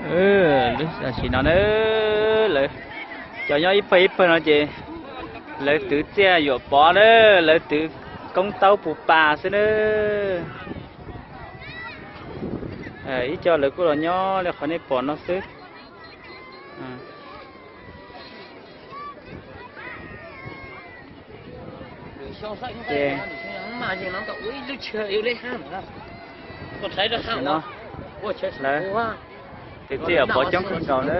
Tam sim no na, lawv cov nyob ib pawg ib pawg no ces lawv twv txiaj yuam pov na, lawv twv koob taub pus pas xwb na. Ib co lawv kuj los nyob li qhov nej pom no xwb. Ces no lawv twv txiaj yuam pov coob kawg nkaus na.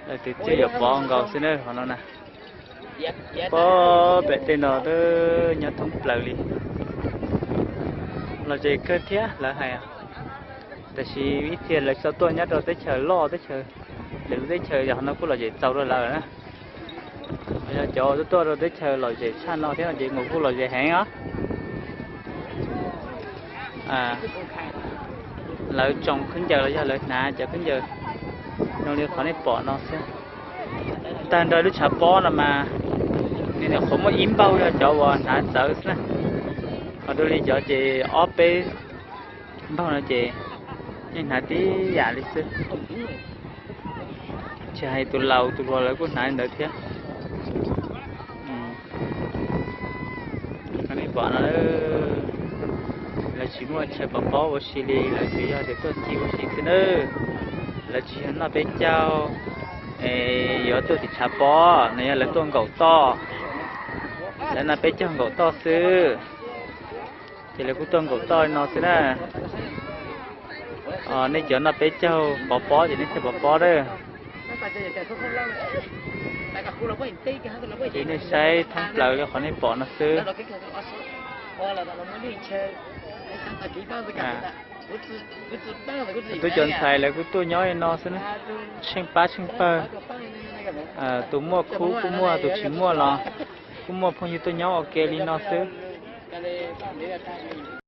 Lawv twv txiaj yuam pov nkaus xwb na qhov no na. Pog pem tej no twb nyob thoob plaws li. Lom zem kawg thiab lawv hais. Tab sis ib txhia lawv tsis tau tuaj nyob rau teb chaws loj, teb chaws, lwm lub teb chaws yog qhov no kuj lom zem txaus rau lawv na. Yog cov tuaj tuaj rau teb chaws lom zem tshaj no thiab no ces nkaus kuj lom zem heev os. Lawv tsoo khaub ncaws los yog lawv hnav cov khaub ncaws zoo li qhov nej pom no xwb. Tag nrho lub tshav pob no mas nws nyuam qhuav muaj ib npaug yog cov uas hnav txawv xwb na. Ho dua li cov ces ob peb npaug no ces yeej hnav tib yam li xwb. Tsis hais tus laus tus hluas lawv kuj hnav li ntawd thiab. Qhov nej pom no, lawv tsis muaj chaw pov pob ua si li, lawv tsuas yog tias tuaj ncig ua si xwb nawb. Lawv tsis yog noj peb caug yuav tuaj tim tshav pob, no yog lawv tuaj nkaum toj. Lawv noj peb caug nkaum toj xwb, ces lawv kuj tuaj nkaum toj li no xwb na. Nej cov noj peb caug pov pob ces nej thiaj pov pob na. Ces nej saib thoob plaws li qhov nej pom no xwb, tub cov ntxhais lawv kuj tuaj nyob li no xwb na, tsheej pab tsheej pawg. Tus muaj khub kuj muaj, tus tsis muaj los kuj muaj phooj ywg tuaj nyob ua ke li no xwb.